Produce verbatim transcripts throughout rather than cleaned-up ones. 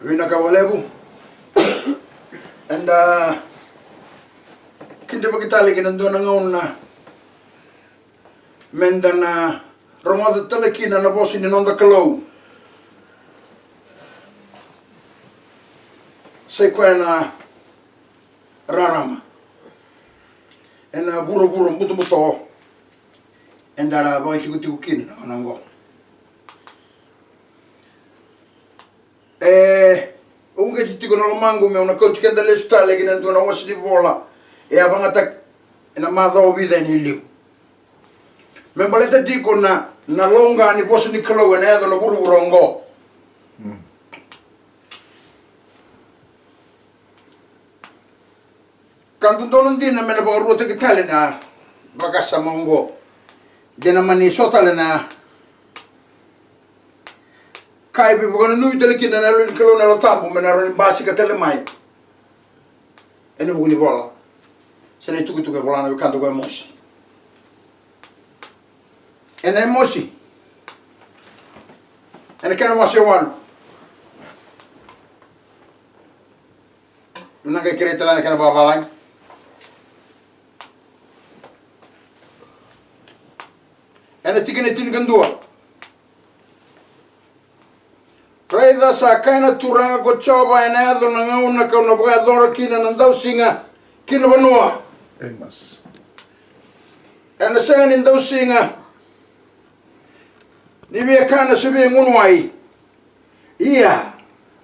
Vinaka vakalevu. Eda kidavaki tale ki na dua na gauna meda na rogoca tale kina na vosa ni noda Kalou. Sa i koya na rarama ena vuravura butobuto eda na vakaitikotiko kina na gauna oqo. E uqeti tiko na lomaqu meu na kauti keda lesu tale ki na dua na wase ni vola e a vakayagataki ena macawa vica ena iliu. Me baleta tiko na, na loqa ni vosa ni Kalou ena yaco na vuravura oqo. Ka dodonu dina me na vakaruataki tale na vakasama oqo. De na mani so tale na ka e veivakanuinui tale kina na Yalo ni Kalou, na Yalo Tabu, me na rawa ni basika tale mai ena vuku ni vola se na itukutuku e vola na wekada ko Emosi. Ena Emosi, ena kena wase walu. Na qai kerei tale na kena vavalagi. Ena tikina e tinikadua. Raica, sa kaya na Turaga ko Jiova, ena yaco na gauna kau na vakayacora kina na dausiga ki na vanua. Ena sega ni dausiga ni viakana se via gunu wai. Ia,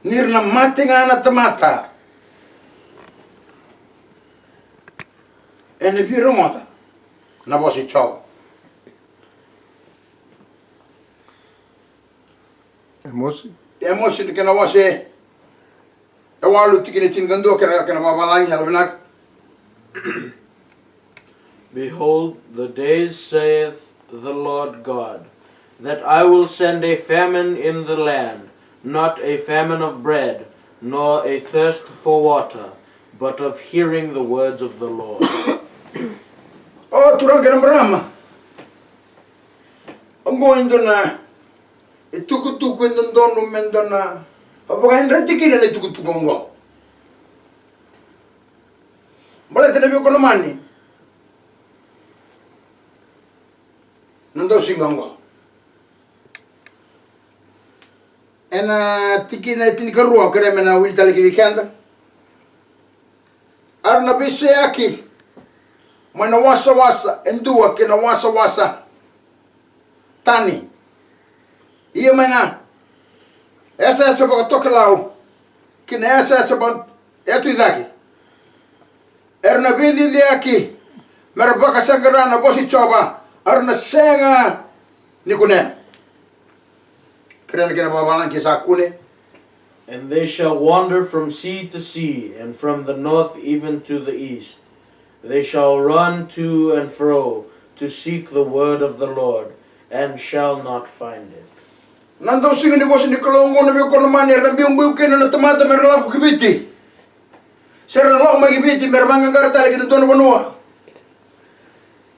ni ra na mate ga na tamata, ena via rogoca na vosa i Jiova. Emosi. Emosi na kena wase e walu, tikina e tinikadua, kena, kena vavalagi, yalovinaka. Behold, the days, saith the Lord God, that I will send a famine in the land, not a famine of bread, nor a thirst for water, but of hearing the words of the Lord. O turaga kei na marama, oqo e dua na itukutuku e dodonu meda na vakayadrati kina na itukutuku oqo. Baleta na veikoromani na dausiga oqo. Ena tikina e tinikarua, au kerea me na wili tale ki vei keda. A ra na veiseyaki mai na wasawasa e dua ki na wasawasa tani, ia mai na yasayasa vakatokelau ki na yasayasa vakayatu i cake. Era na veiciciyaki me ra vakasaqara na vosa i Jiova, a ra na sega ni kunea. Kerea na kena vavalagi ke sa kune. And they shall wander from sea to sea, and from the north even to the east. They shall run to and fro to seek the word of the Lord, and shall not find it. Na dausiga ni vosa ni Kalou oqo, na veikoromani, era na biubiu kina na tamata me ra lako ki Viti. Se ra na lako mai ki Viti me ra vaqaqara tale ki na dua na vanua.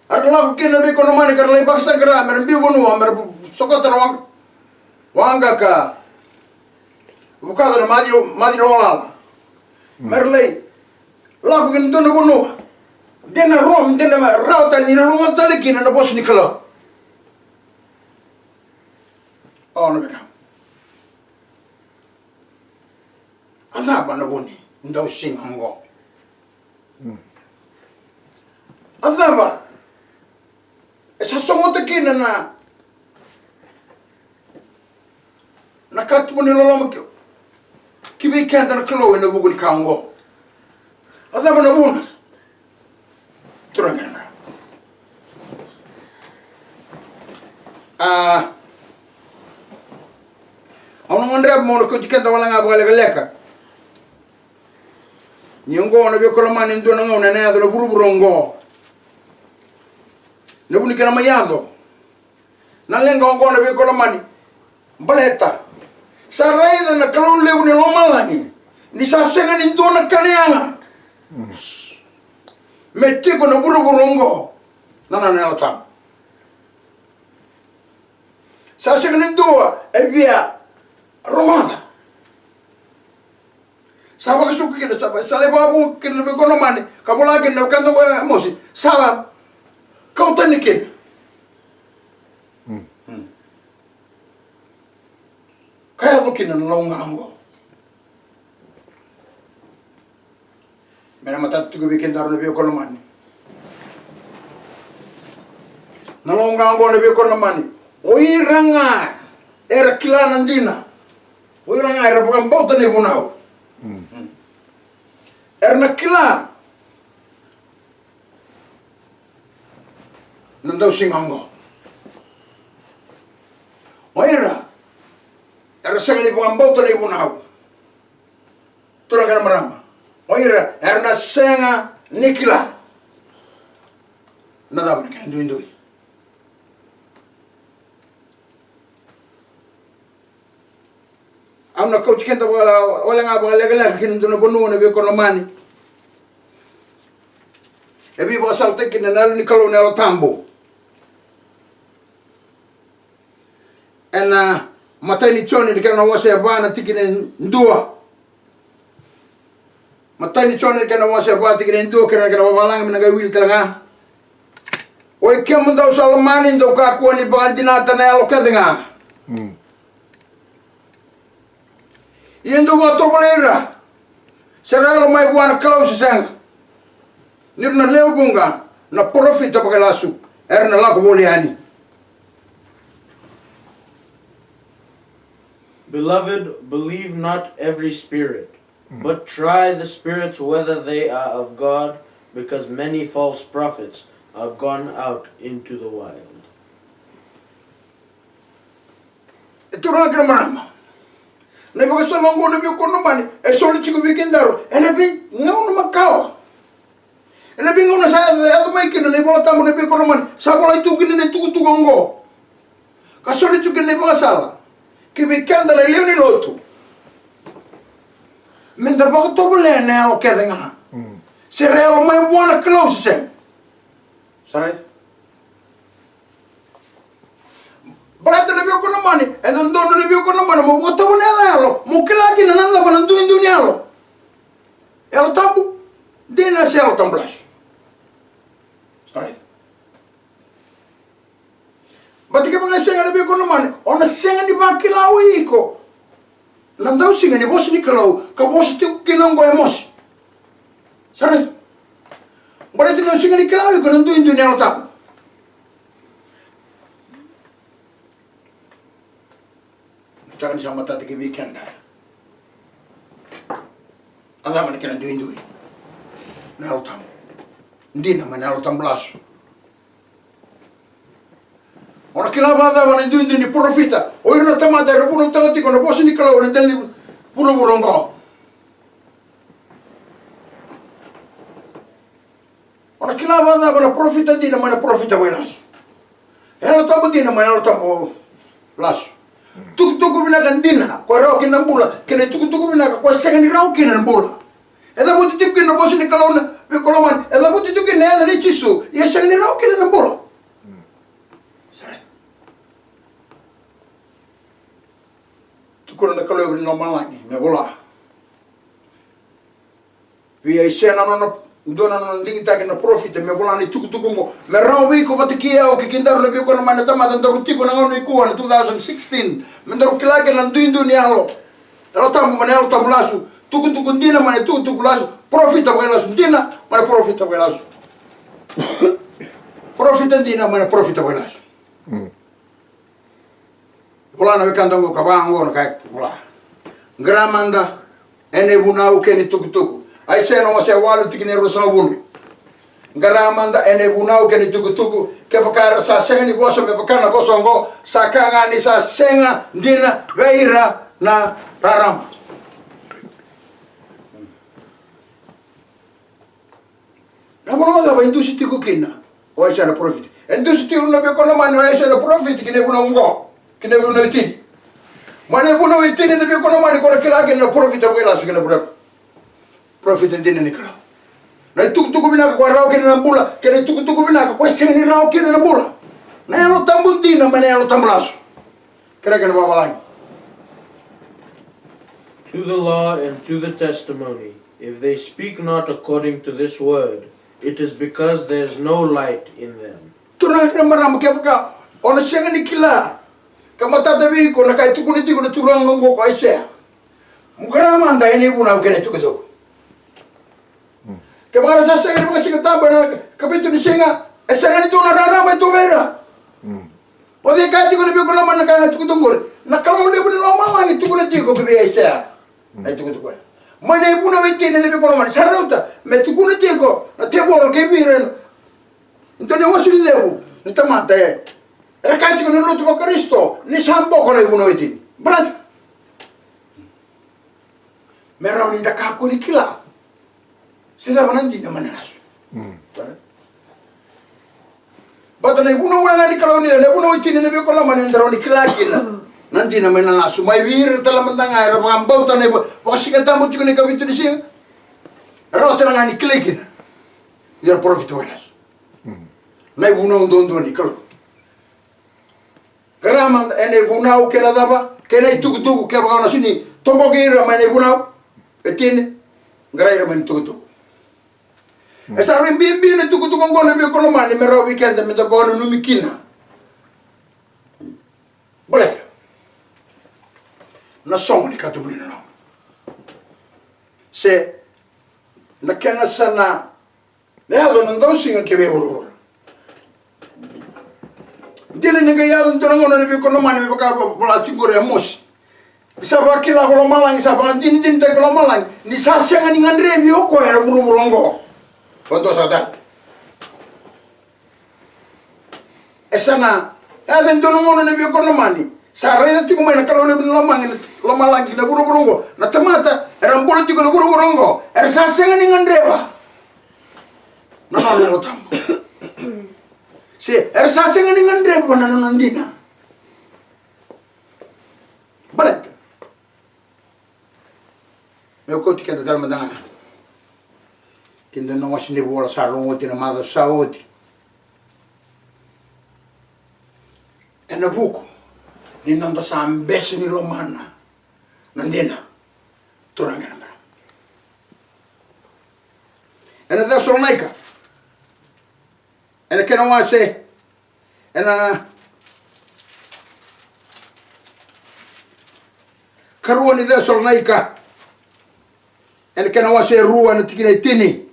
A ra lako kina na veikoromani ka ra lai vakasaqara me ra biu vanua, me ra sokota na waqa, waqa ka vukaca na maci, maci na olala. Me ra lai lako ki na dua na vanua. De na ro, de na rawa tale ni ra rogoca tale kina na vosa ni Kalou. O na veka. A cava na vu ni dausiga oqo? A cava e sa sogota kina na, na katuba ni loloma ki, ki vei keda na Kalou ena vuku ni ka oqo? A cava na vuna? Turaga na marama. A, au na gadreva meu na kauti keda wale ga vakalekaleka. Ni oqo na veikoromani, e dua na gauna ena yaco na vuravura oqo. Na vu ni kena mai yaco na leqa oqo, na veikoromani. Baleta sa raica na Kalou levu ni lomalagi ni sa sega ni dua na kena yaga me tiko na vuravura oqo na nona Yalo Tabu. Sa sega ni dua e via rogoca. Sa vakasuka kina, sa, sa lai vakavu kina na veikoromani, ka vola kina na wekada qo o Emosi, sa kau tani kina. Ka yaco kina na lauga oqo. Me na matata tiko vei kedaru na veikoromani. Na lauga oqo na veikoromani. O ira ga era kila na dina. O ira ga era vakabauta na ivunau. Era na kila na dausiga oqo. O ira era sega ni vakabauta na ivunau. Turaga kei na marama, o ira era na sega ni kila na cava na kena duidui. Au na kauti keda vakala, wale ga vakalekaleka kina dua na vanua na veikoromani. E veivakasalataki kina na yalo ni Kalou na Yalo Tabu. Ena matai ni Joni na kena wase e va na tikina e dua. Matai ni Joni na kena wase e va tikina e dua, kei na kena vavalagi me na qai wili tale ga. Oi kemudou sa lomani, dou kakua ni vakadinata na yalo kece ga. Ia dou vakatovolei ira se ra yalo mai vua na Kalou se sega. Ni ra na lewe vuqa na parofita vakailasu era na lako voli yani. Beloved, believe not every spirit, but try the spirits whether they are of God, because many false prophets are gone out into the wild. E turaga kei na marama, na ivakasala oqo na veikoromani e soli tiko vei kedaru ena veigauna makawa. Ena veigauna sa yaco, yaco mai kina na iVola Tabu na veikoromani, sa volai tu kina na itukutuku oqo. Ka soli tu kina na ivakasala ki vei keda na lewe ni lotu, meda vakatovolea na yalo kece ga. Se ra yalo mai vua na Kalou se sega. Sa raica? Baleta na veikoromani, e dodonu na veikoromani mo vakatovolea na yalo, mo kila kina na cava na duidui ni yalo. Yalo Tabu dina se Yalo Tabu lasu. Sa raica? Baleta kevaka e sega na veikoromani, o na sega ni vakila o iko na dausiga ni vosa ni Kalou ka vosa tiko kina oqo o Emosi. Sa raica? Baleta ni o sega ni kila o iko na duidui ni Yalo Tabu. Nuitaka ni sa matata ki vei keda. A cava na kena duidui na Yalo Tabu dina mai na Yalo Tabu lasu? O na kila vakacava na duidui ni parofita, o ira na tamata era vunautaka tiko na vosa ni Kalou ena dela ni vuravura oqo? O na kila vakacava na parofita dina mai na parofita vakailasu? Yalo Tabu dina mai na Yalo Tabu lasu? Tukutuku vinaka dina ko e rawa kina na bula, kei na itukutuku vinaka ko e sega ni rawa kina na bula. E cavuti tiko kina na vosa ni Kalou na veikoromani, e cavuti tiko kina na yaca nei Jisu, ia e sega ni rawa kina na bula. Sa raica? Tukuna na Kalou e vei na lomalagi me vola vei Aisea na nona, dua na nona digitaki na parofita me vola na itukutuku oqo, me rawa vei iko vata kei au kei kedaru na veikoromani, na tamata daru tiko ena gauna nikua, na two thousand sixteen, me daru kila kina na duidui ni yalo. Yalo Tabu mai na Yalo Tabu lasu, tukutuku dina mai na tukutuku lasu, parofita vakailasu dina mai na parofita vakailasu. Parofita dina mai na parofita vakailasu. Vola na wekada oqo ka vaka oqo na ka e vola. Qara mada ena ivunau kei na itukutuku. Aisea na wase walu tikina e ruasagavulu. Qara mada ena ivunau kei na itukutuku. Kevaka era sa sega ni vosa me vaka na vosa oqo, sa ka ga ni sa sega dina vei ira na rarama. Na vanua cava e dusi tiko kina o Aisea na parofita? E dusi tiko na veikoromani o Aisea na parofita ki na ivunau oqo, ki na ivunau e tini. Mai na ivunau e tini na veikoromani ko na kila kina na parofita vakailasu kei na parofita dina ni Kalou. Na itukutuku vinaka ko e rawa kina na bula, kei na itukutuku vinaka ko e sega ni rawa kina na bula. Na Yalo Tabu dina mai na Yalo Tabu lasu. Kereke na vavalagi. to the law and to the testimony, if they speak not according to this word, it is because there is no light in them. Turaga kei na marama, kevaka o na sega ni kila ka matata vei iko na ka e tukuna tiko na turaga oqo ko Aisea, mo qara mada ena ivunau kei na itukutuku. Kevaka era sa sega ni vakasina tabu ena ikavitu ni siga, e sega ni dua na rarama e tu vei ira. O cei e kaya tiko na veiwekani lomani na ka na itukutuku qori? Na Kalou levu ni lomalagi e tukuna tiko ki vei Aisea na itukutuku ya. Mai na ivunau e tini, na veiwekani lomani, sa rauta me tukuna tiko na tevoro kei vei ira e dua na iwasewase levu ni tamata, e era kaya tiko na lotu vaKarisito ni sa boko na ivunau e tini. Baleta me rawa ni da kakua ni kila se cava na dina mai na lasu. Baleta na ivunau ga ni Kalou ni, na ivunau e tini, na veiwekani lomani, eda rawa ni kila kina na dina mai na lasu. Mai vei ira tale mada ga era vakabauta na iva, vakasigatabu tiko na ikavitu ni siga, e rawa tale ga ni kilai kina ni ra parofita vakailasu. Na ivunau duadua ni Kalou. Qara mada ena ivunau kei na cava, kei na itukutuku, kevaka o na sega ni toboki ira mai na ivunau e tini, qara ira mai na itukutuku. E sa rui bibi na itukutuku oqo, na veiwekani lomani, me rawa vei keda me da vakananumi kina. Baleta na sogo ni katuba ni nanuma, se na kena sa na yaco na dausiga ki vei vuravura. Dina ni qai yaco e dua na gauna, na veiwekani lomani, me vaka e vola tiko qori o Amosi. Ni sa vakila ko lomalagi, sa vakadinadinataki ko lomalagi ni sa sega ni gadrevi o koya na vuravura oqo. Vadua sa tale. E sa na yaco e dua na gauna, na veiwekani lomani, sa raica tiko mai na Kalou levu ni lomalagi, lomalagi na vuravura oqo, na tamata era bula tiko na vuravura oqo, era sa sega ni gadreva na nona Yalo Tabu. Se era sa sega ni gadreva na nona dina. Baleta, meu kauti keda tale mada ga ki na dua na wase ni vola sa rogo oti na macawa sa oti. Ena vuku ni noda sa bese ni lomana na dina, turaga kei na marama. Ena Cesalonaika, ena kena wase, ena karua ni Cesalonaika, ena kena wase e rua, ena tikina e tini.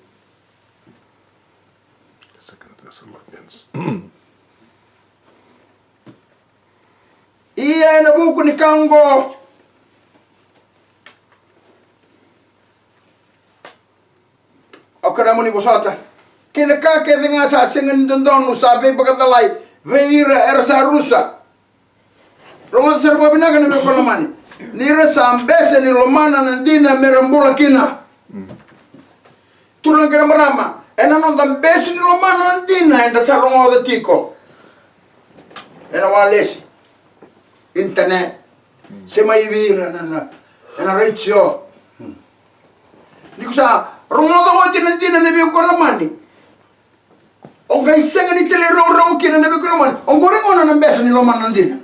Second Thessalonians. Ia ena vuku ni ka oqo, au kerea mo ni vosota, kei na ka kece ga sa sega ni dodonu sa veivakacalai vei ira era sa rusa. Rogoca sara vakavinaka, na veiwekani lomani, ni ra sa bese ni lomana na dina me ra bula kina. Turaga kei na marama, ena noda bese ni lomana na dina eda sa rogoca tiko ena walesi, internet, se mai vei ira na, na, ena retio. Ni ko sa rogoca oti na dina, na veiwekani lomani, o qai sega ni talairawarawa kina, na veiwekani lomani. Oqori gona na bese ni lomana na dina.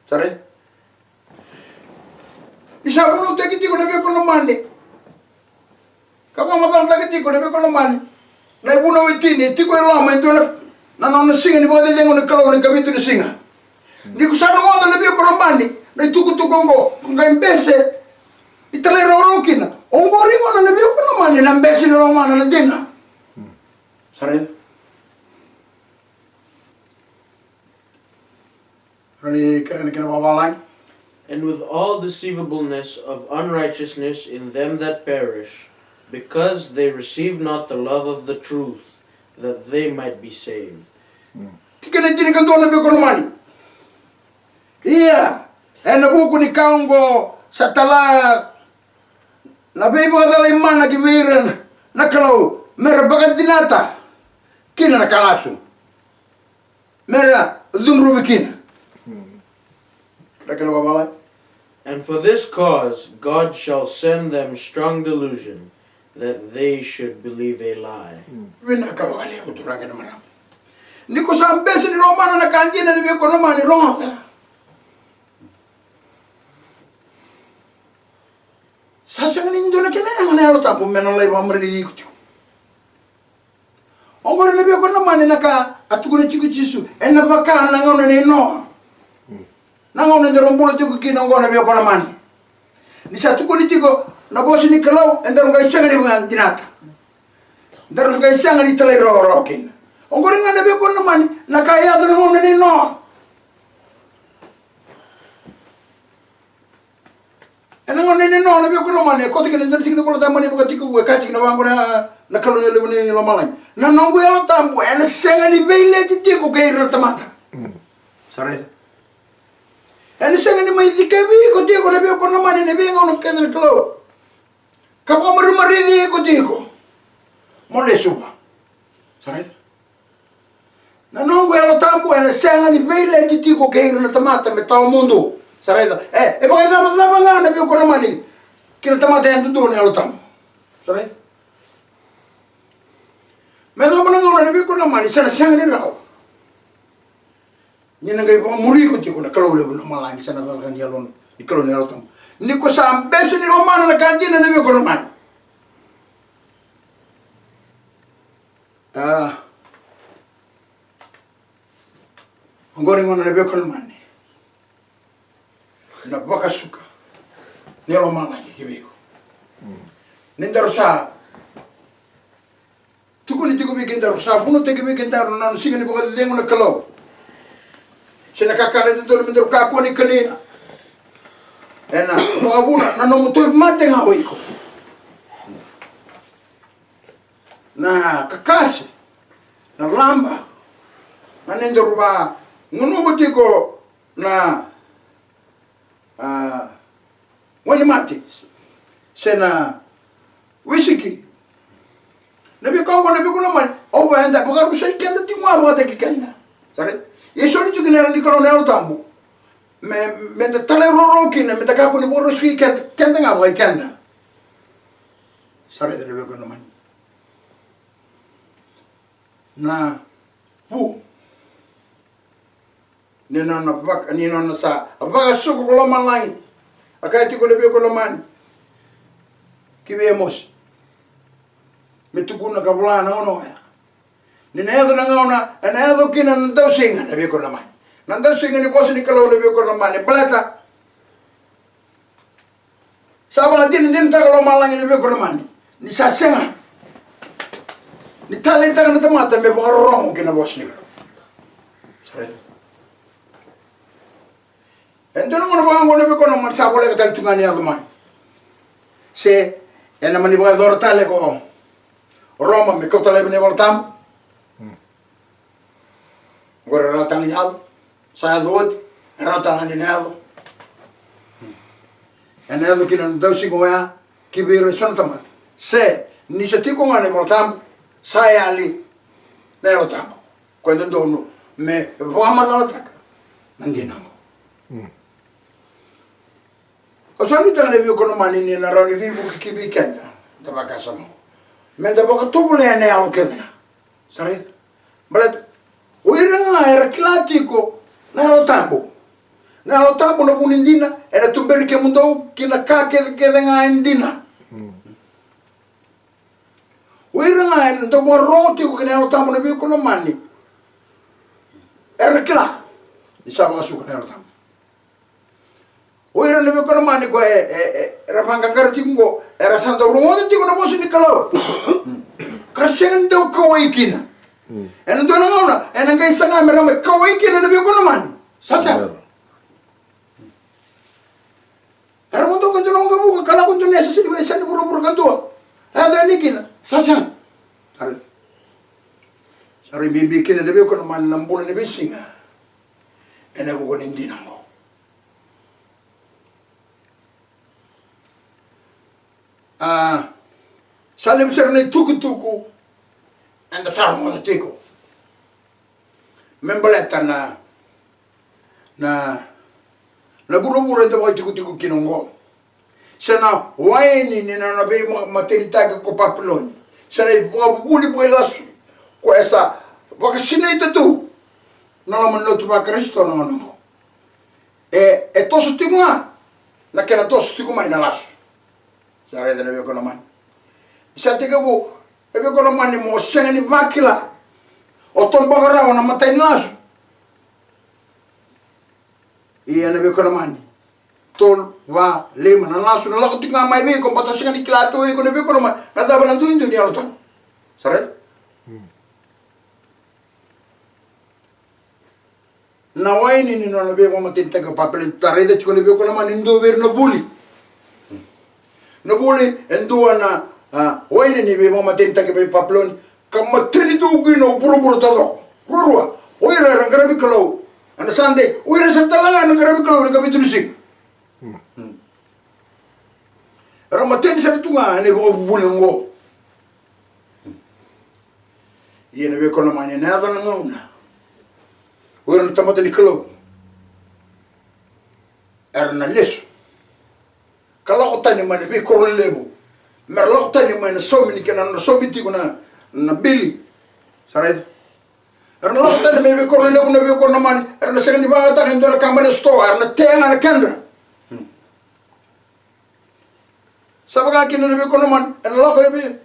Sa raica? Ni sa vunautaki tiko, na veiwekani lomani, ka vakamacalataki tiko, na veiwekani lomani, na ivunau e tini, e tiko e loma e dua na, na nona siga ni vakacecegu na Kalou, na ikavitu ni siga. Ni ko sa rogoca, na veiwekani lomani, na itukutuku oqo, ko qai bese ni talairawarawa kina, oqori gona, na veiwekani lomani, na bese ni lomana na dina. Sa raica? Rani kere na kena vakavalagi. And with all deceivableness of unrighteousness in them that perish, because they receive not the love of the truth, that they might be saved. Tikina e tinikadua, na veiwekani lomani. Ia ena vuku ni ka oqo sa tala na veivakacalai mana ki vei ira na Kalou, me ra vakadinata kina na ka lasu, me ra cudruvi kina. Kere na kena vakavalagi. And for this cause God shall send them strong delusion, that they should believe a lie. Vinaka vakalevu, turaga kei na marama. Ni ko sa bese ni lomana na ka dina, na veiwekani lomani, rogoca. Sa sega ni dua na kena yaga na Yalo Tabu me na lai vakamaroroi iko tiko. Oqori na veiwekani lomani na ka a tukuna tiko Jisu, ena vaka na gauna nei Noa. Na gauna daru bula tiko kina oqo na veiwekani lomani. Ni sa tukuni tiko na vosa ni Kalou, edaru qai sega ni vakadinata. Daru qai sega ni talairawarawa kina. Oqori ga na veiwekani lomani na ka e yaco na gauna nei Noa. Ena gauna nei Noa na veiwekani lomani, e koto kina e dua na tiki ni Vola Tabu ni Vakatekivu, e kaya tiko na vaqo na, na Kalou na levu ni lomalagi. Na noqu Yalo Tabu ena sega ni veileti tiko kei ira na tamata. Sa raica? Ena sega ni mai cikavi iko tiko na veiwekani lomani ena veigauna kece na Kalou. Ka vakamaroroi iko tiko mo lesu vua. Sa raica? Na noqu Yalo Tabu ena sega ni veileti tiko kei ira na tamata me tawamudu. Sa raica? E, e vakaicavacava ga na veiwekani lomani ki na tamata yadudua na Yalo Tabu. Sa raica? Me yacova na gauna na veiwekani lomani sa na sega ni rawa. Ni na qai vakamuri iko tiko na Kalou levu ni lomalagi, sa na cakacaka ni Yalo, ni Kalou na Yalo Tabu. Ni ko sa bese ni lomana na ka dina na veiwekani lomani. A, oqori gona na veiwekani lomani. Na vakasuka ni lomalagi ki vei iko. Ni daru sa tukuni tiko vei kedaru, sa vunautaki vei kedaru na nona siga ni vakacecegu na Kalou. Se na kakana e dodonu me daru kakua ni kania. Ena vakavuna na nomu tauvimate ga o iko. Na kakase, na laba, na ni daru vagunuva tiko na, a, wainimate se na wisiki. Na veika oqo na veiwekani lomani, au via da vakarusai keda tiko ga vakataki keda. Sa raica? Ia soli tiko kina na Kalou na Yalo Tabu me, me da talairawarawa kina, me da kakua ni vakarusai keda, keda ga vakai keda. Sa raica na veiwekani lomani? Na vu ni nona vaka, ni nona sa vakasuka ko lomalagi. A kaya tiko na veiwekani lomani ki vei Emosi me tukuna ka vola na gauna oya. Ni na yaco na gauna ena yaco kina na dausiga na veiwekani lomani. Na dausiga ni vosa ni Kalou na veiwekani lomani. Baleta sa vakadinadinataka lomalagi na veiwekani lomani ni sa sega ni taleitaka na tamata me vakarorogo ki na vosa ni Kalou. Sa raica? E dua na gauna vaka oqo na veiwekani lomani sa voleka tale tu ga ni yaco mai. Se ena mani vakayacora tale ko Roma me kauta laivi na iVola Tabu. Oqori e rawa tale ni yaco. Sa yaco oti, e rawa tale ga ni na yaco. Ena yaco kina na dausiga oya ki vei ira eso na tamata. Se ni sa tiko ga na iVola Tabu, sa yali na Yalo Tabu. Ko e dodonu me vakamacalataka na dina oqo. Au sa nuitaka na veiwekani lomani ni na rawa ni veivuke ki vei keda na vakasama oqo. Me da vakatovolea na yalo kece ga. Sa raica? Baleta o ira ga era kila tiko na Yalo Tabu. Na Yalo Tabu na vu ni dina, ena tuberi kemudou ki na ka kecekece ga e dina. O ira ga ena dau vakarorogo tiko ki na Yalo Tabu na veiwekani lomani, era kila ni sa vakasuka na Yalo Tabu. O ira na veiwekani lomani ko e, e, e, era vaqaqara tiko oqo, era sa dau rogoca tiko na vosa ni Kalou. Ka ra sega ni dau kauwai kina. Ena dua na gauna ena qai saga me ra mai kauwai kina na veiwekani lomani. Sa sega. Era vodo ka dua na waqavuka, ka lako dua na yasa sini, yasa ni vuravura kadua. E yaco yani kina, sa sega. Sa raica? Sa rui bibi kina na veiwekani lomani na bula ni veisiga ena vuku ni dina oqo. A, sa levu sara na itukutuku eda sa rogoca tiko me baleta na, na, na vuravura eda vakaitikotiko kina oqo. Se na waini ni nona veimatatataki ko Papiloni. Se na ivakavuvuli vakailasu ko e sa vakasinaita tu na loma ni lotu vaKarisito na gauna oqo. E, e toso tiko ga na kena toso tiko mai na lasu. Sa raica na veiwekani lomani. Sa tekivu, na veiwekani lomani, mo sega ni vakila. O toboka rawa na matai ni lasu. Ia na veiwekani lomani, tolu, va, lima na lasu na lako tiko ga mai vei iko, baleta o sega ni kila tu o iko na veiwekani lomani na cava na duidui ni Yalo Tabu. Sa raica? Na waini ni nona veivakamatenitaki o Papiloni. Da raica tiko na veiwekani lomani, e dua vei ira na vuli. Na vuli e dua na, a, waini ni veivakamatenitaki vei Papiloni. Ka mateni tu kina o vuravura taucoko. Ruarua, o ira era qaravi Kalou ena Sunday, o ira sara tale ga era qaravi Kalou ena ikavitu ni siga. Era mateni sara tu ga ena ivakavuvuli oqo. Ia na veiwekani lomani, ena yaco na gauna, o ira na tamata ni Kalou era na lesu ka lako tani mai na veikoro lelevu, mera lako tani mai na saumi ni kena, na saumi tiko na, na bili. Sa raica? Era na lako tani mai veikoro lelevu na veiwekani lomani, era na sega ni vakayagataka e dua na ka mai na sitoa, era na tea ga na kedra. Sa vaka kina na veiwekani lomani, era na lako e vei,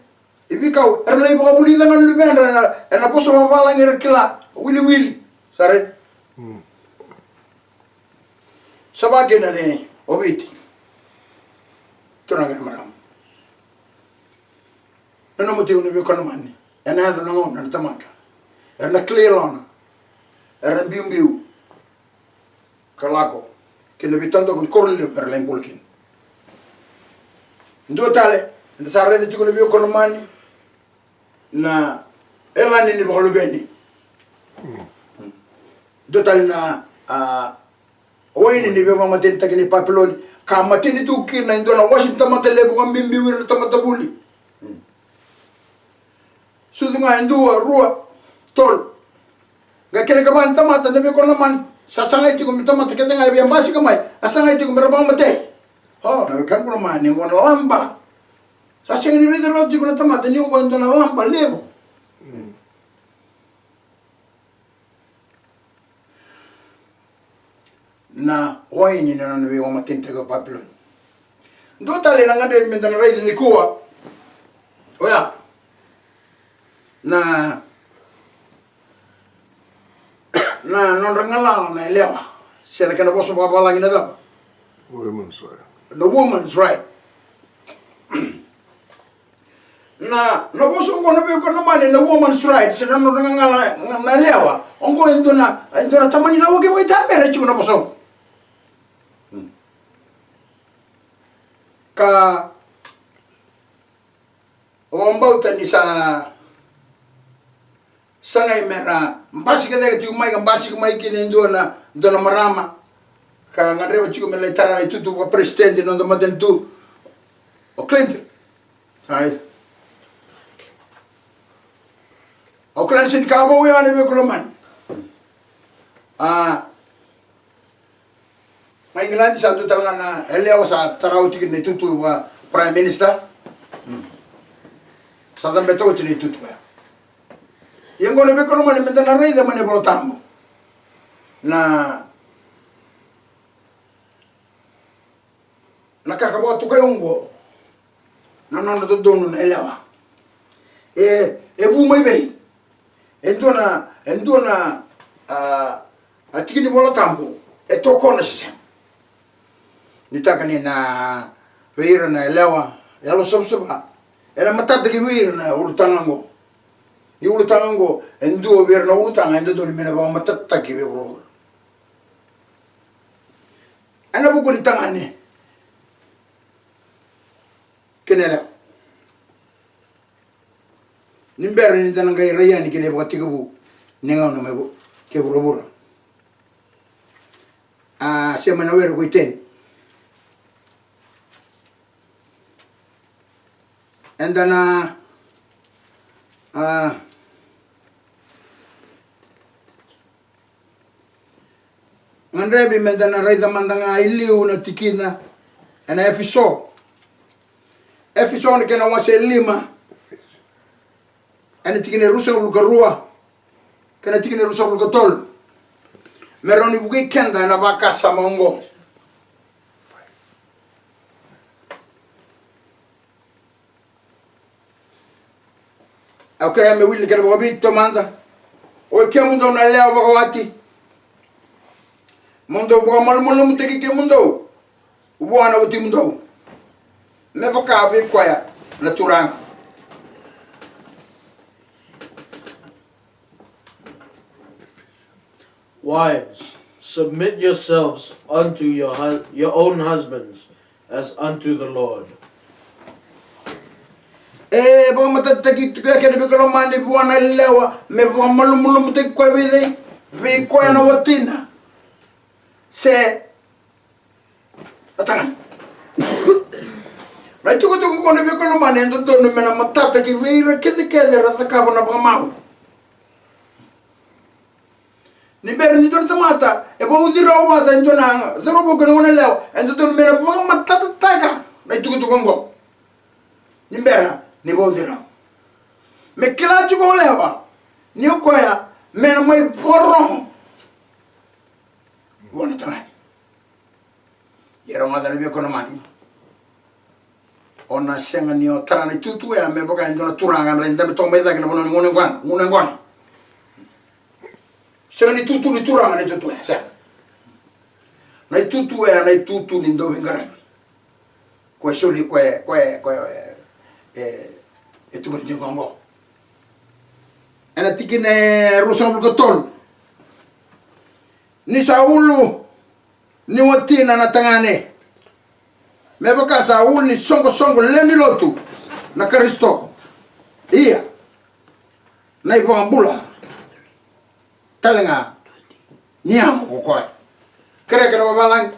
e veikau, era na ivakavulica ga na luvedra ena, ena vosa vavalagi era kila, wiliwili. Sa raica? Sa vaka kina ni o Viti. Turaga kei na marama, nanuma tiko na veiwekani lomani, ena yaco na gauna na tamata era na kilai yalona, era na biubiu ka lako ki na veitadoko ni koro lelevu mera lai bula kina. Dua tale, eda sa raica tiko na veiwekani lomani, na yalani ni vakaluveni. Dua tale na, a, waini ni veivakamatenitaki nei Papiloni, ka mateni tu kina e dua na wase ni tamata levu ka biubiu ira na tamata vuli. Sucu ga e dua, rua, tolu. Qai kena ikava ni tamata, na veiwekani lomani, sa sagai tiko me tamata kece ga e via basika mai, a sagai tiko mera vakamatei. O, na wekaqu lomani, oqo na laba. Sa sega ni raica rawa tiko na tamata ni oqo e dua na laba levu. Na waini na nona veivakamatenitaki o Papiloni. Dua tale na gadrevi meda na raica nikua, oya na, na nodra galala na yalewa, se na kena vosa vavalagi na cava? Women's right. Na women's right. Na, na vosa oqo na veiwekani lomani, na woman's right, se na nodra galala na yalewa. Oqo e dua na, e dua na tamani lawa kei vakaitamera e tiko na vosa oqo. Ka vakabauta ni sa sagai mera basika cake tiko mai, ka basika mai kina e dua na, dua na marama ka gadreva tiko me lai tara na itutu vakaperesitedi ni noda matanitu, o Clinton. Sa raica? Au kila ni sega ni ka vou ya na veiwekani lomani. A, mai Igiladi sa dua tale ga na yalewa sa tara oti kina na itutu vaka Prime Minister. Sa cabeta oti na itutu ya. Ia oqo na veiwekani lomani, meda na raica mai na iVola Tabu na, na ka ka vakatokai oqo. Na nodra dodonu na yalewa. E, e vu mai vei? E dua na, e dua na, a, a tiki ni Vola Tabu e tokona se sega. Ni taka ni na vei ira na yalewa yalo savasava, ena matata ki vei ira na ulutaga oqo. Ni ulutaga oqo e dua vei ira na ulutaga e dodonu me na vakamatatataki vei vuravura. Ena vuku ni tagane kei na yalewa. Ni bera ni da na qai rai yani ki na ivakatekivu ni gauna mai vu-, kei vuravura. A, sema na were ko i teni. Eda na, a, gadrevi meda na raica mada ga i liu na tikina ena Efeso. Efeso na kena wase e lima, ena tikina e ruasagavulu ka rua kei na tikina e ruasagavulu ka tolu. Me rawa ni vukei keda ena vakasama oqo. Au kerea me wili na kena vakaviti taumada. Oi kemudou na yalewa vakawati, mo dou vakamalumalumutaki kemudou vua na watimudou, me vaka vei koya na Turaga. Wives, submit yourselves unto your, hu- your own husbands, as unto the Lord. E vakamatatataki tiko e kena veiwekani lomani vua na yalewa me vakamalumalumutaki koya vei cei? Vei koya na watina se na tagane. Na itukutuku oqo na veiwekani lomani e dodonu me na matata ki vei ira kecekece era cakava na vakamau. Ni bera ni dua na tamata e vauci rawa vata e dua na cauravou kei na goneyalewa, e dodonu me na vakamatatataka na itukutuku oqo. Ni bera ni vauci rawa, me kila tiko o lewa ni o koya me na mai vakarorogo vua na tagane. Ia rogoca na veiwekani lomani, o na sega ni o tara na itutu ya me vaka e dua na turaga me lai dabe toka mai cake na vanua ni gunu yaqona, gunu yaqona. Sega ni tutu ni turaga na itutu ya, sega. Na itutu ya na itutu ni dauveiqaravi. Koya e soli, koya e, koya e, koya e, e, e tukuni tiko oqo ena tikina e ruasagavulu ka tolu: Ni sa ulu ni watina na tagane, me vaka sa ulu ni soqosoqo lewe ni lotu na Karisito. Ia, na iVakabula tale ga ni amo ko koya. Kereke na vavalagi.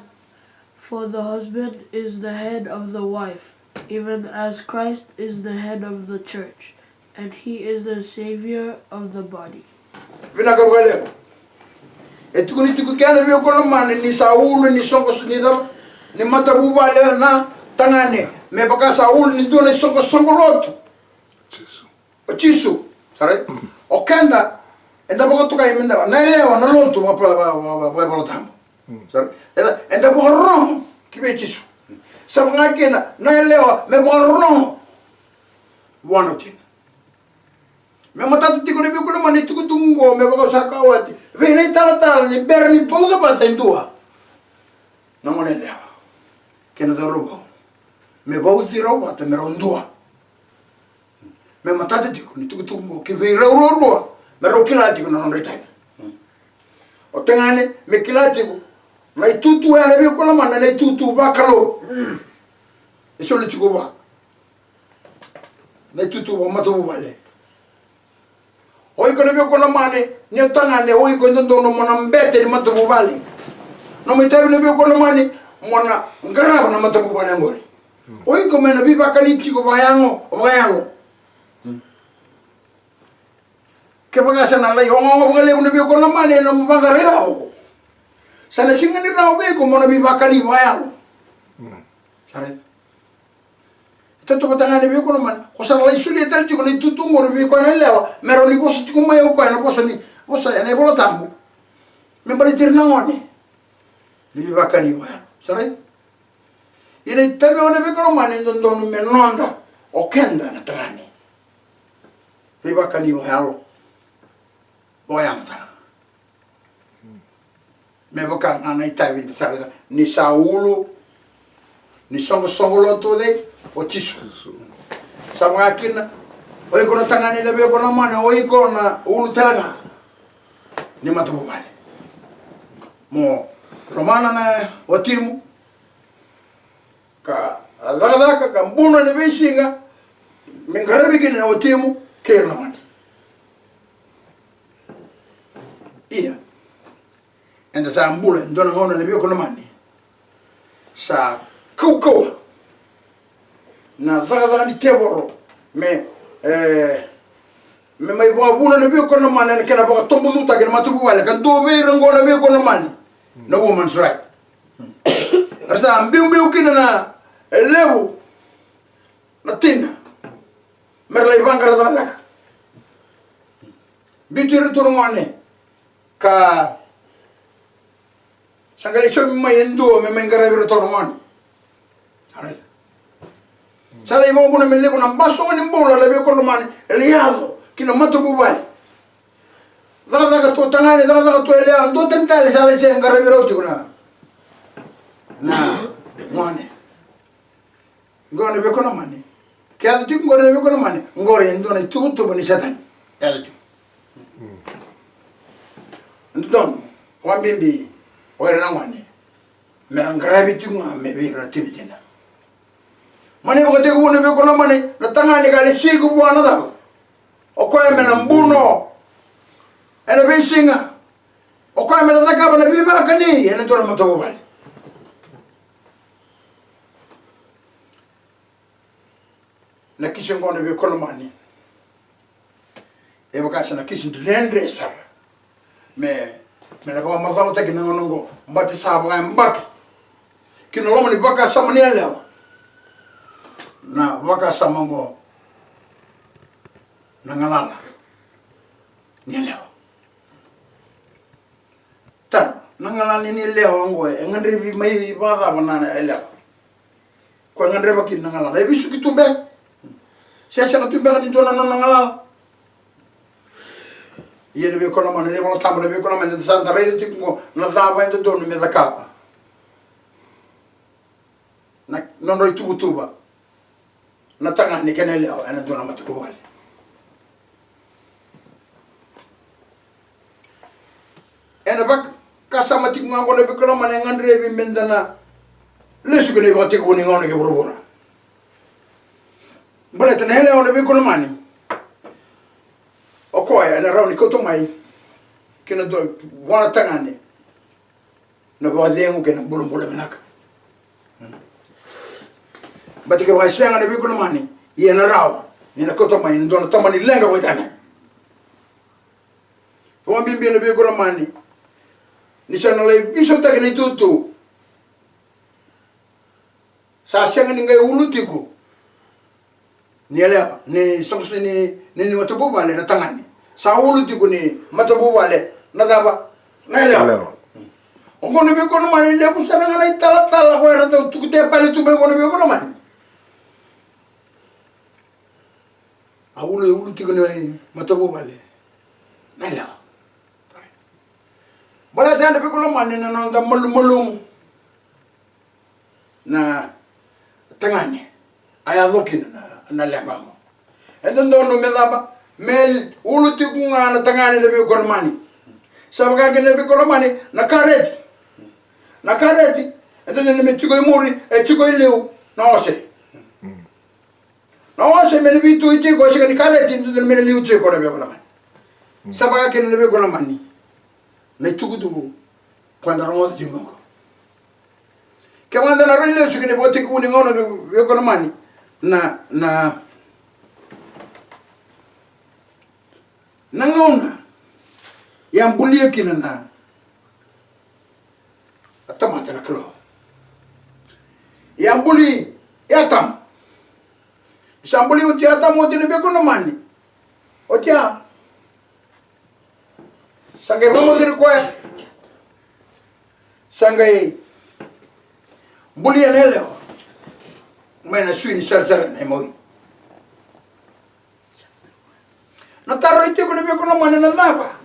For the husband is the head of the wife, even as Christ is the head of the church, and he is the Savior of the body. Vinaka vakalevu. E tukuni tiko kina na veiwekani lomani ni sa ulu ni soqosoqo ni cava? Ni matavuvale na tagane, me vaka sa ulu ni dua na isoqosoqo lotu. O Jisu. Sa rai? O keda eda vakatokai meda na yalewa, na lotu, vaka, vaka, vaka, vaka, vaka iVolatabu. Sa rai? Eda, eda vakarorogo ki vei Jisu. Sa vaka kina na yalewa me vakarorogo vua na watina. Me matata tiko na veiwekani lomani na itukutuku oqo, me vaka au sa kaya oti, vei na italatala ni bera ni vauca vata e dua na goneyalewa kei na cauravou, me vauci rau vata me rau dua. Me matata tiko na itukutuku oqo ki vei rau ruarua, me rau kila tiko na nodra itavi. O tagane me kila tiko na itutu ya na veiwekani lomani, na itutu vakalou. E soli tiko vua na itutu vakamatavuvale. O iko na veiwekani lomani, ni o tagane, o iko e dodonu mo na bete ni matavuvale. Nomu itavi na veiwekani lomani, mo na qarava na matavuvale oqori. O iko me na veivakani tiko vakayago, vakayalo. Kevaka sa na lai ogaoga vakalevu na veiwekani lomani ena nomu vaqara ilavo, sa na sega ni rawa vei iko mo na veivakani vakayalo. Sa rai? E tautauvata ga na veiwekani lomani, ko sa na lai solia tale tiko na itutu oqori vei koya na yalewa, me rawa ni vosa tiko mai o koya ena vosa ni, vosa ena iVolatabu, me baleti ira na gone. Ni veivakani vakayalo. Sa rai? Ia na itavi oqo na veiwekani lomani e dodonu me noda o keda na tagane. Veivakani vakayalo. Vakayago tale ga. Me vaka ga na itavi da sa raica, ni sa ulu ni soqosoqo lotu o cei? O Jisu. Sa vaka kina o iko na tagane na veiwekani lomani, o iko na ulu tale ga ni matavuvale. Mo lomana na watimu, ka cakacaka ka bula ena veisiga me qaravi kina na watimu kei ira na gone. Ia, eda sa bula e dua na gauna na veiwekani lomani, sa kaukauwa na cakacaka ni tevoro me, e, me mai vakavuna na veiwekani lomani ena kena vakatoboducutaki na matavuvale, ka dua vei ira oqo na veiwekani lomani, na woman's right. Era sa biubiu kina na, e, levu na tina me ra lai vaqara cakacaka. Biuti iratou na gone ka sa qai lai saumi mai e dua me mai qaravi iratou na gone. Sa lai vakavuna me levu na basoga ni bula na veiwekani lomani e lai yaco ki na matavuvale. Cakacaka tu o tagane, cakacaka tu o yalewa, dua tani tale sa lai se qaravi rau tiko na, na gone. Qo na veikonamani. Ke yaco tiko qori na veikonamani, qori e dua na ituvatuva ni Setani. Yaco tiko. Dodonu, vakabibi o ira na gone, me ra qaravi tiko ga me vei ira na tinatina. Mani vakatekivu na veikonamani, na tagane ka lesi iko vua na cava? O koya me na buno ena veisiga. O koya me na cakava na veivakani ena dua na matavuvale. Na kisi oqo na veikonamani, e vaka sa na kisi dredre sara. Me, me na vakamacalataki na gauna oqo, baleta sa vakayabaki ki na loma ni vakasama ni yalewa na vakasama oqo, na galala ni yalewa. Taro, na galala ni yalewa oqo e gadrevi mai vakacava na yalewa? Ko e gadreva kina na galala, e vesuki tu beka. Se sega tu beka ni dua na nona galala. Ia na veikonamani, na iVolatabu, na veikonamani, da sa da raica tiko oqo, na cava e dodonu me cakava na nodra ituvatuva na tagane kei na yalewa ena dua na matavuvale. Ena vakasama tiko ga oqo na veikonamani, e gadrevi me da na lesu ki na ivakatekivu ni gauna kei vuravura. Baleta na yalewa na veikonamani, o koya ena rawa ni kauta mai kina dua vua na tagane na vakacegu kei na bulabula vinaka. Baleta ke vakasega na veikonamani, ia na rawa ni na kauta mai na dua na tamani leqa vakaitana. Vakabibi na veikonamani, ni sa na lai veisautaki na itutu. Sa sega ni qai ulu tiko ni yalewa, ni soqosoqo ni, ni, ni matavuvale na tagane. Sa ulu tiko ni matavuvale na cava? Na yalewa. Yalewa. Oqo na veikonamani, levu sara ga na italatala ko era dau tuku tepale tu mai oqo na veikonamani. A ulu, e ulu tiko ni matavuvale na yalewa. Baleta ena veikonamani na noda malumalumu na tagane, a yaco kina na, na leqa oqo. E dodonu me cava? Me ulu tiko ga na tagane na veikonamani. Sa vaka kina na veikonamani na kareti. Na kareti e dodonu me tiko i muri, e tiko i liu na ose. Na ose me na veitui tiko, e sega ni kareti, e dodonu me na liu tiko na veikonamani. Sa vaka kina na veikonamani na itukutuku ko da rogoca tiko oqo. Kevaka da na rai lesu ki na ivakatekivu ni gauna veikonamani, na, na, na gauna e a bulia kina na tamata na Kalou. E a buli Atama. Sa buli oti Atama oti na veikonamani. Oti a Sa qai rogoci ira koya. Sa qai bulia na yalewa mai na sui ni sarasara na imawi. Na taro e tiko na veikonamani na cava?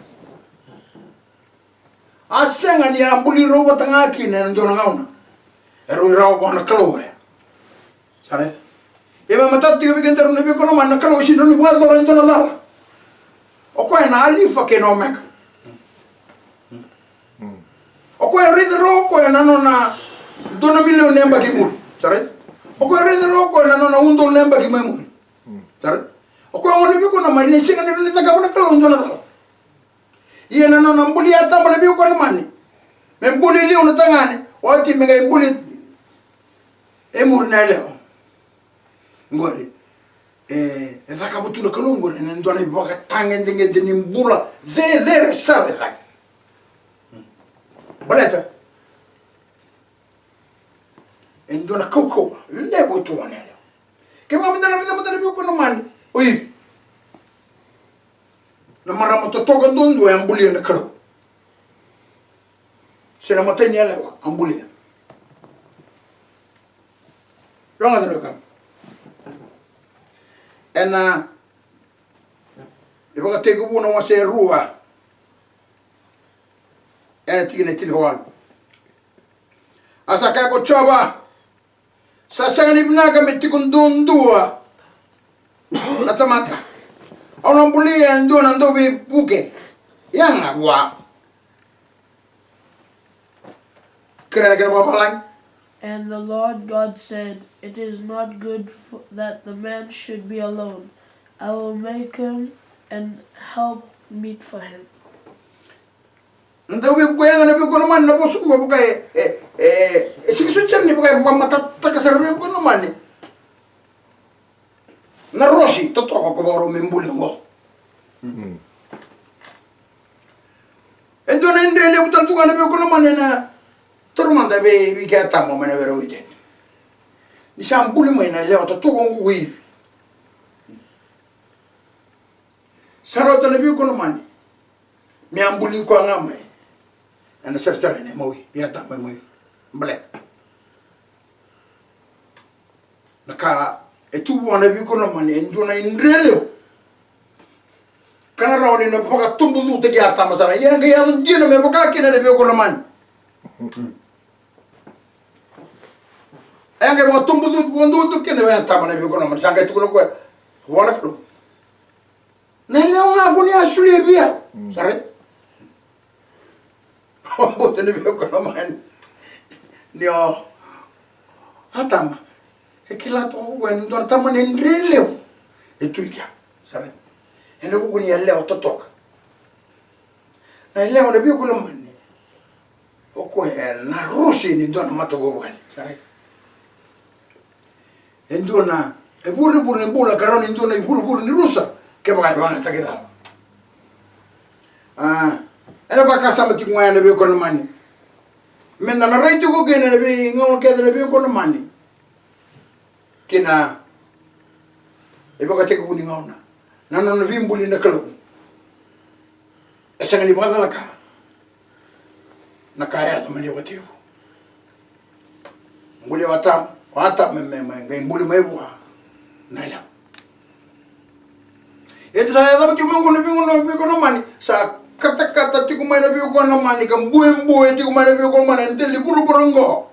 A sega ni a buli rau vata ga kina ena dua na gauna. E rau irawa vua na Kalou oya. Sa raica? Ia me matata tiko vei kedaru na veikonamani, na Kalou e sega ni vakayacora e dua na cala. O koya na Alifa kei na Omeka. O koya e raica rawa o koya na nona dua na milioni na yabaki i muri. Sa raica? O koya e raica rawa o koya na nona udolu na yabaki mai muri. Sa raica? O koya gona na veikonamani, e sega ni rawa ni cakava na Kalou e dua na cala. Ia na nona buli Atama na veikonamani me buli liu na tagane, oti me qai buli e muri na yalewa. Qori e, e cakava tu na Kalou qori ena dua na ivakatagedegede ni bula cecere sara e cake. Baleta e dua na kaukauwa levu tu vua na yalewa. Kevaka meda na raica mada na veikonamani, oi, na marama totoka duadua e a bulia na Kalou. Se na matai ni yalewa a bulia. Rogoca na wekaqu. Ena Vakatekivu na wase e rua, ena tikina e tinikawalu. A sa kaya ko Jiova, sa sega ni vinaka me tiko duadua na tamata. Au na bulia e dua na dauveivuke yaga vua. Kerea na kena vakavalagi. And the Lord God said, "It is not good f- that the man should be alone. I will make him an help meet for him." Na dauveivuke yaga na veivuke lomani, na vosa qo vaka e, e, e, e sega soti sara ni vaka e vakamatataka sara veivuke lomani na rosi totoka ko vakarau me buli oqo. E dua na idre levu tale tu ga na veivuke lomani ena taura mada vei, vei kea Atama mai na were o Ideni. Ni sa buli mai na yalewa totoka oqo ko Ivi. Sa rauta na veivuke lomani me a buli koya ga mai ena sarasara ena imawi, i Atama imawi. Baleta na ka e tu vua na veivuke lomani e dua na idre levu ka na rawa ni na vakatubucutaki Atama sara. Ia qai yaco dina me vaka kina na veivuke lomani. E qai vakatubucutu vakaduadua kina vei Atama na veivuke lomani. Sa qai tukuna o koya vua na Kalou, na yalewa ga ko ni a solia vei au. Sa rai. Vakabauta na veivuke lomani ni o Atama e kila toka ko koya ni dua na tamana idre levu e tu i kea. Sa rai. Ena vuku ni yalewa totoka. Na yalewa na veivuke lomani, o koya ena rosi ni dua na matavuvale. Sa rai. E dua na ivurevure ni bula ka rawa ni dua na ivurevure ni rusa kevaka e vagataki cala. A, ena vakasama tiko ga ena veivuke lomani. Meda na rai tiko kina ena veigauna kece na veivuke lomani. Kina ivakatekivu ni gauna, na nona veibuli na Kalou. E sega ni vakacalaka na ka e yaco mai na ivakatekivu. Buli o Atama, o Atama me, me, me qai buli mai vua na yalewa. E tu sa yacova tiko mai oqo na veivuke lomani, sa katakata tiko mai na veivuke lomani ka buebue tiko mai na veivuke lomani ena dela ni vuravura oqo.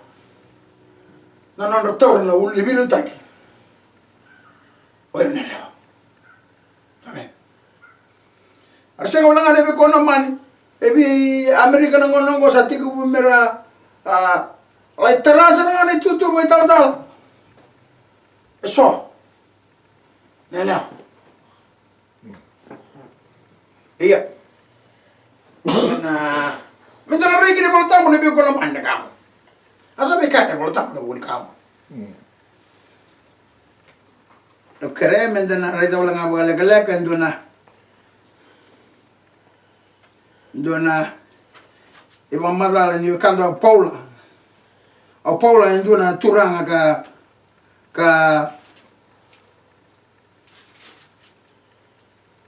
Na nodra taura na ulu ni veiliutaki o ira na yalewa. Amen. Era sega wale ga na veivuke lomani e vei Amerika na gauna oqo, sa tekivu me ra, a, lai tara sara ga na itutu vakaitalatala. E so na yalewa. Ia. Na, meda na rai kina iVolatabu na veivuke lomani na ka qo. A cava e kaya na iVolatabu na vuku ni ka qo? Au kerea meda na raica wale ga vakalekaleka e dua na, dua na ivakamacala ni wekada o Paula. O Paula e dua na turaga ka, ka,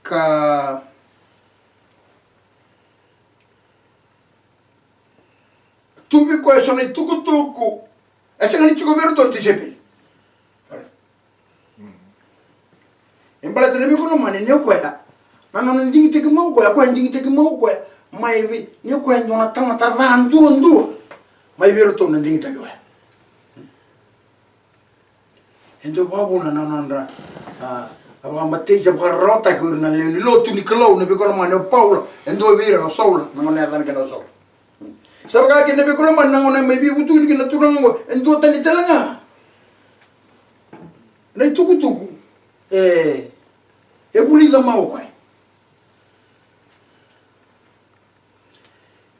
ka tu vei koya eso na itukutuku e sega ni tiko vei iratou na tisaipeli. E baleta na veivuke lomani ni o koya, na nona digitaki mai o koya, o koya digitaki mai o koya mai vei, ni o koya e dua na tamata ca duadua mai vei iratou na digitaki oya. E dau vakavuna na nodra, a, a vakamatei se vakararawataki o ira na lewe ni lotu ni Kalou na veivuke lomani o Paula, e dua vei ira o Saula, na gauna e yacana kina o Saula. Sa vaka kina na veivuke lomani na gauna e mai veivutukuni kina na turaga oqo, e duatani tale ga na itukutuku e, e vulica mai o koya.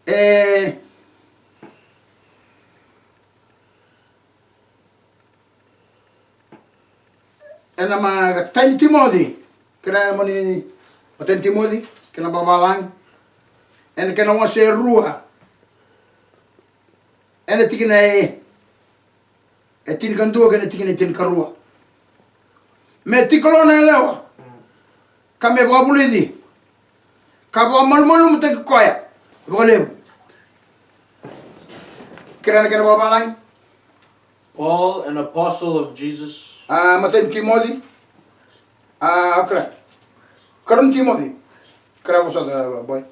E, ena matai ni Timoci, kena moni, matai ni Timoci, kena vakavalagi, ena kena wase e rua, ena tikina e, e tinikadua kei na tikina e tinikarua. Me tiko lo na yalewa ka me vakavulici ka vakamalumalumutaki koya vakalevu. Kerea na kena vakavalagi. Paul, an apostle of Jesus. A, matai ni Timoci. A, okay. Karua ni Timoci. Kara vosa, boy.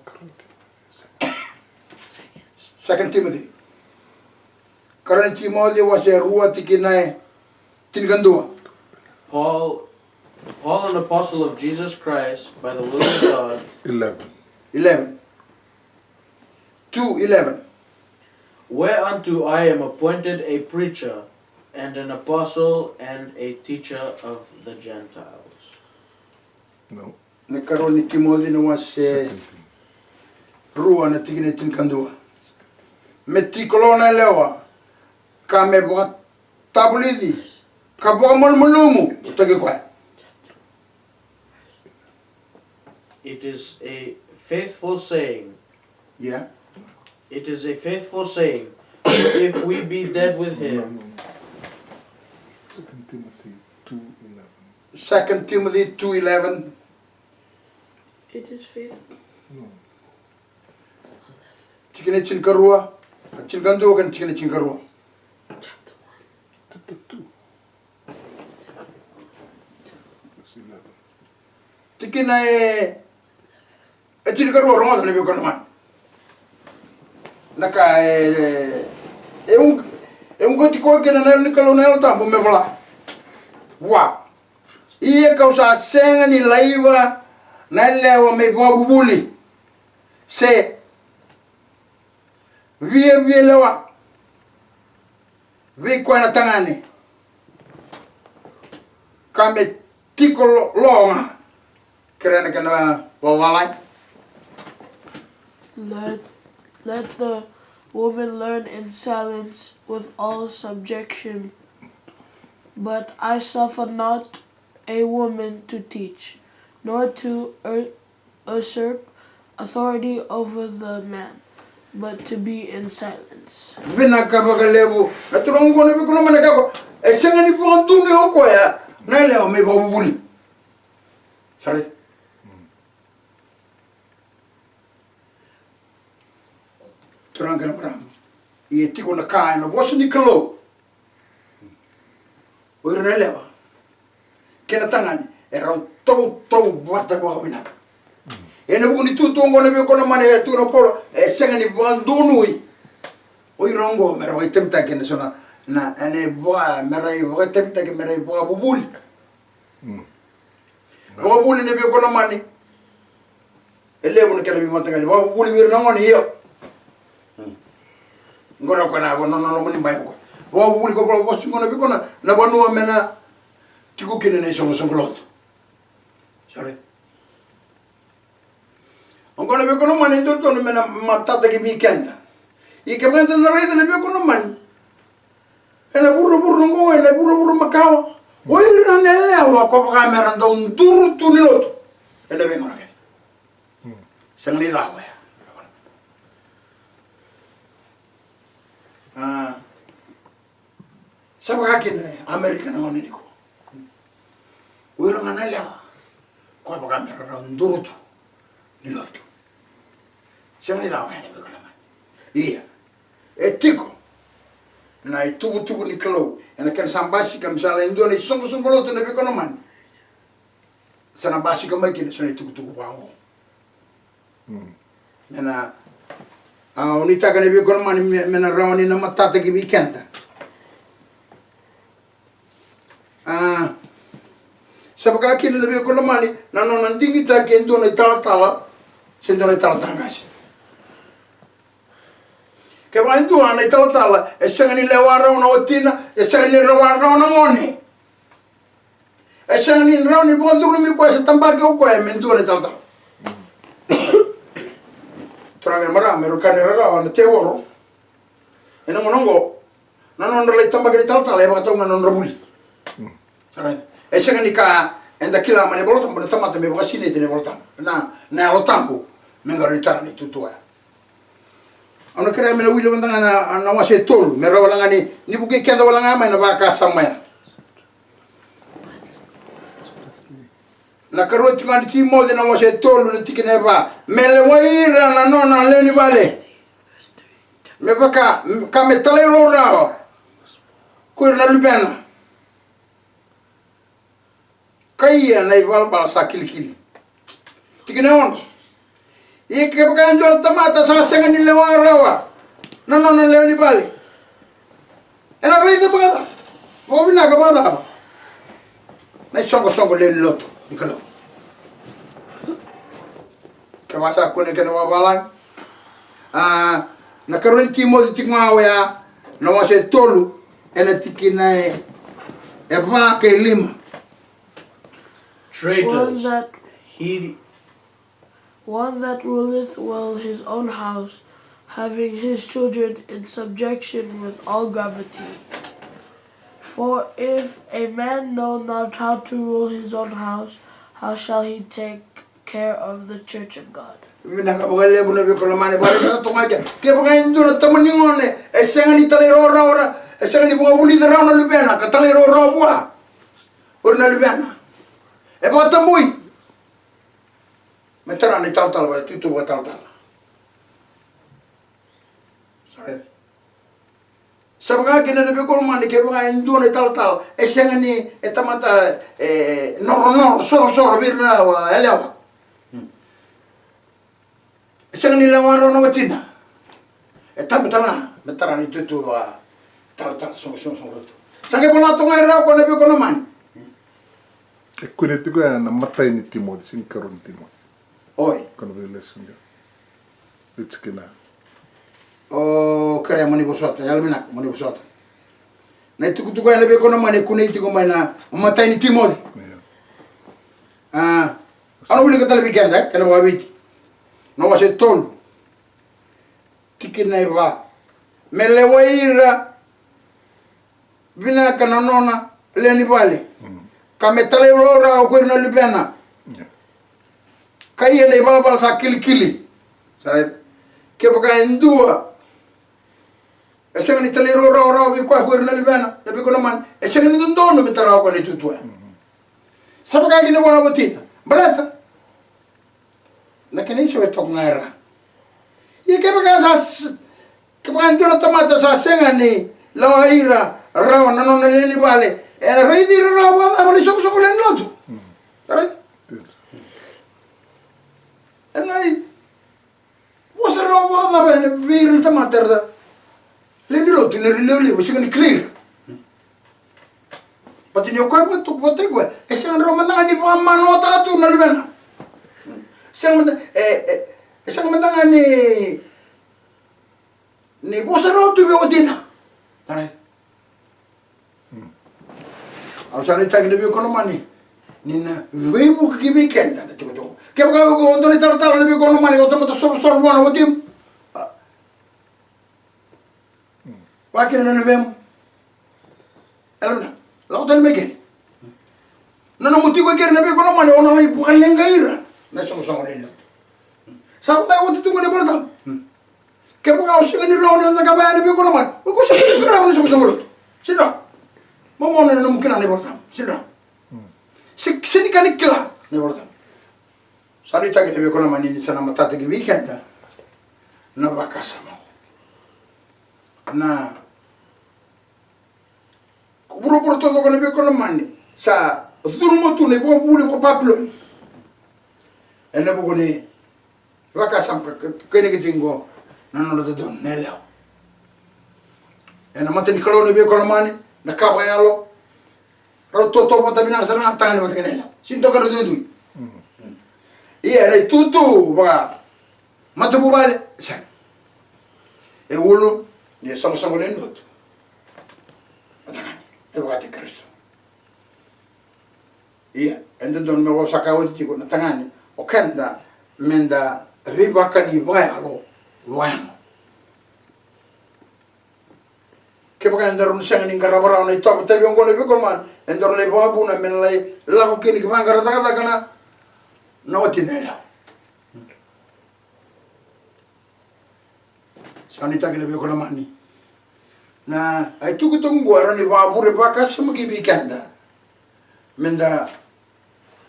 Second Timothy. Karua ni Timoci wase rua tikina e tinikadua. Paul, Paul, an apostle of Jesus Christ, by the will of God. Eleven. Eleven. Two eleven. Whereunto I am appointed a preacher and an apostle and a teacher of the Gentiles. No. Na karua ni Timoci na wase rua na tikina e tinikadua. Me tiko lo na yalewa, ka me vakatavulici, ka vakamalumalumu, taki koya. It is a faithful saying. Yeah. It is a faithful saying. If we be dead with him. No, no, no. Second Timothy two eleven. Second Timothy two eleven. It is faith. No. Tikina e tinikarua, a tinikadua kei na tikina e tinikarua. Chapter one. Chapter two. Verse eleven. Tikina e, e tinikarua, rogoca na veiwekani lomani. Na ka e, e, e uqati koya kina na Yalo ni Kalou, na Yalo Tabu me vola. Vua. Ia ka'u sa sega ni laiva na yalewa me ivakavuvuli se viavialewa vei koya na tagane, ka me tiko lo, lo ga. Kerea na kena vavalagi. Let, let the woman learn in silence with all subjection. But I suffer not a woman to teach, nor to ur-, usurp authority over the man, but to be in silence. Vinaka vakalevu. Na turaga oqo na veiwekani lomani, na ka ko, e sega ni vakadonui o koya na yalewa me ivakavuvuli. Sa raica? Turaga kei na marama, ia e tiko na ka ena vosa ni Kalou. O ira na yalewa kei na tagane e rau tautauvata vakavinaka. Ena vuku ni tutu oqo na veiwekani lomani, e tukuna o Paula, e sega ni vakadonui o ira oqo me ra vakaitavitaki ena so na, na, ena iva, me ra ivakaitavitaki, me ra ivakavuvuli. Vakavuvuli na veiwekani lomani. E levu na kena veimataqali. Vakavuvuli vei ira na gone, io. Qori o koya na vanua na loma ni bai o koya. Vakavuvuli ko vola vosa qo na veiwekani, na vanua me na tiko kina na isoqosoqo lotu. Sa raica? Oqo na veiwekani lomani e dodonu me na matataki vei keda. Ia kevaka eda na raica na veiwekani lomani, ena vuravura oqo, ena vuravura makawa, o ira na yalewa ko vaka me ra dau duru tu ni lotu ena veigauna kece. Sega ni ca oya. A, sa vaka kina e Amerika na gauna nikua. O ira ga na yalewa ko vaka me ra dau duru tu ni lotu. Sega ni ca oya na veiwekani lomani. Ia e tiko na ituvatuva ni Kalou ena kena sa basika me sa lai dua na isoqosoqo lotu na veiwekani lomani. Sa na basika mai kina so na itukutuku vaka oqo. Me na, a, nuitaka na veiwekani lomani me, me na rawa ni na matataki vei keda. A, sa vaka kina na veiwekani lomani na nona digitaki e dua na italatala se dua na italatala qase. Kevaka e dua na italatala e sega ni lewa rawa na watina, e sega ni lewa rawa na gone, e sega ni rawa ni vakacurumi koya se tabaki o koya me dua na italatala. Turaga kei na marama, me rau kaya ni rarawa na tevoro. Ena gauna oqo na nodra lai tabaki na italatala e vakatau ga na nodra vuli. Sa raica? E sega ni ka eda kila mai na iVolatabu na tamata me vakasinaiti na iVolatabu, na, na Yalo Tabu me qarauni tara na itutu oya. Au na kerea me na wili mada ga na, na wase tolu, me rawa wale ga ni, ni vukei keda wale ga mai na vakasama ya. Na karua tiko ga ni Timoci na wase tolu na tikina e va. Me lewai ira na nona lewe ni vale. Me vaka, ka me talairawarawa ko ira na luvena. Ka ia na ivalavala sa kilikili. Tikina e ono. Ia kevaka e dua na tamata sa sega ni lewa rawa na nona lewe ni vale, ena raica vakacava? Vakavinaka vakacava na isoqosoqo lewe ni lotu ni Kalou? Kevaka sa kune kena vakavalagi, a, na karua ni Timoci tiko ga oya, na wase tolu, ena tikina e, e va kei lima. Traitors, one that, he one that ruleth well his own house, having his children in subjection with all gravity. For if a man know not how to rule his own house, how shall he take care of the church of God? Vinaka vakalevu na veiwekani lomani, vale na toka ga. Kevaka e dua na tama ni gone e sega ni talairawarawa, e sega ni vakavulica rawa na luvena ka talairawarawa vua o ira na luvena, e vakatabui me tara na italatala, vakaitutu vakatalatala. Sa raica? Sa vaka kina na veiwekani lomani, kevaka e dua na italatala e sega ni, e tamata, e, noronoro, sorosoro vei ira na yalewa. Hmm. E sega ni lewa rawa na watina, e tabu tale ga me tara na itutu vakatalatala, soqosoqo lotu. Sa qai vola toka ga e ra o koya na veiwekani lomani. E kune tiko ya na imatai ni Timoci, sega ni karua ni Timoci. Oi. Ko na Revelation ga. Vei tikina. O, kerea mo ni vosota, yalovinaka mo ni vosota. Na itukutuku ya na veiwekani lomani e kunei tiko mai na imatai ni Timoci. Io. A, au na wilika tale vei keda, e, kena vakaviti. Na wase tolu, tikina e va. Me lewai ira vinaka na nona lewe ni vale. Mm. Ka me talairawarawa ko ira na luvena. Io. Ka ia na ivalavala sa kilikili. Sa raica? Kevaka e dua e sega ni talairawarawa vei koya ko ira na luvena, na veiwekani lomani, e sega ni dodonu me tara o koya na itutu ya. Mm. Sa vaka kina vua na watina. Baleta na kena isau e toka ga e ra. Ia kevaka sa s-, kevaka e dua na tamata sa sega ni lewai ira rawa na nona lewe ni vale, ena raici ira rawa vakacava na isoqosoqo lewe ni lotu? Mm. Sa raica? Ena vosa rawa vakacava vei ira na tamata era lewe ni lotu, ni ra lewe levu, sega ni kilai ira? Baleta ni o koya vata, vata koya e sega rawa mada ga ni vakamanoataka tu na luvena. Sega mada, e, e, e sega mada ga ni, ni vosa rawa tu vei watina. Alright. Au sa nuitaka na veiwekani lomani ni na veivuke ki vei keda na tokotoko. Kevaka o dua na italatala na veiwekani lomani, o tamata sorovoro vua na watimu. A. Vaka kina na luvemu. Ela na lako tani mai keri. Na nomu tiko keri na veiwekani lomani, o na lai vakaleqai ira na isoqosoqo lewe ni lotu. Sa vaka e oti tu qo na iVolatabu. Kevaka o sega ni rawa ni o cakava ya na veiwekani lomani, o iko sega ni rawa na isoqosoqo lotu. Sega ni rawa. Momona na nomu kila na iVolatabu. Sega ni rawa. Se, sega ni ka ni kila na iVolatabu. Sa nuitaki na veiwekani lomani ni sa na matataki vei keda na vakasama. Na vuravura taucoko na veiwekani lomani sa curuma tu na ivakavuvuli vakaPapiloni. Ena vuku ni vakasama ka, ka, kainaki tiko qo na nodra dodonu na yalewa. Ena mata ni Kalou na veiwekani lomani, na ka vakayalo, rau tautauvata vinaka sara ga tagane vata kei na yalewa. Sega ni toka na duidui. Ia ena itutu vakamatavuvale, sega. E ulu ni soqosoqo lewe ni lotu na tagane, e vakataki Karisito. Ia e dodonu me vosa ka oti tiko na tagane, o keda meda veivakani vakayalo, vakayago. Kevaka edaru na sega ni qarava rawa na itovo tavi oqo na veiwekani lomani, edaru na ivakavuna me na lai lako kina ki vaqara cakacaka na, na watina yalewa. Sa nuitaki na veiwekani lomani. Na itukutuku qo e rawa ni vakavure vakasamataki vei keda meda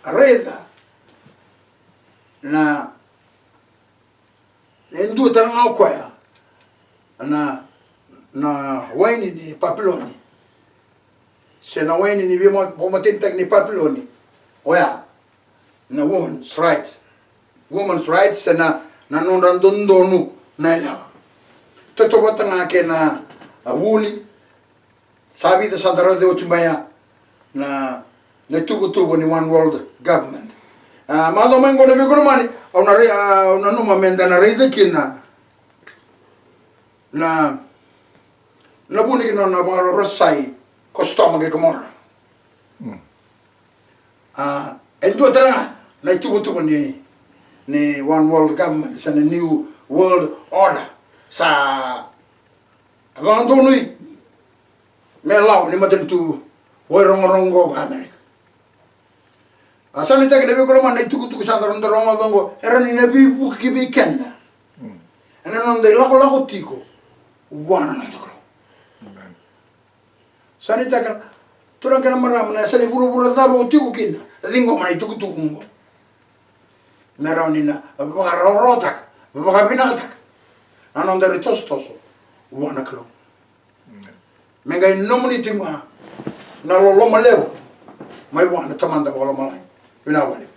raica na, e dua tale ga o koya na, na waini ni Papiloni, se na waini ni veivakamatenitaki ni Papiloni. Oya na woman's right. Woman's right, se na, na nodra dodonu na yalewa. Tautauvata ga kei na, a, vuli. Sa vica sa da raica oti mai ya na, na ituvatuva ni One World Government. A, macawa mai qo na veiqo lomani, au na rai-, a, au nanuma me da na raica kina na, na vuni kina na vakarorosai ko Sotoma kei Komora. A, e dua tale ga na ituvatuva ni, ni One World Government, se na New World Order. Sa vakadonui me lawa ni matanitu vakarogorogo qo vaka Amerika. A, sa nuitaki na veiqo lomani na itukutuku sa da rogoca qo, e rawa ni na veivuke vei keda ena noda ilakolako tiko vua na noda Kalou. Sa nuitaki na turaga kei na marama, na yasa ni vuravura cava o tiko kina, ciqoma na itukutuku oqo. Me rawa ni na vakarawarawataka, vakavinakataka na noda itosotoso vua na Kalou. Me qai nomuni tiko ga na loloma levu mai vua na Tamada vakalomalagi. Vinaka vakalevu.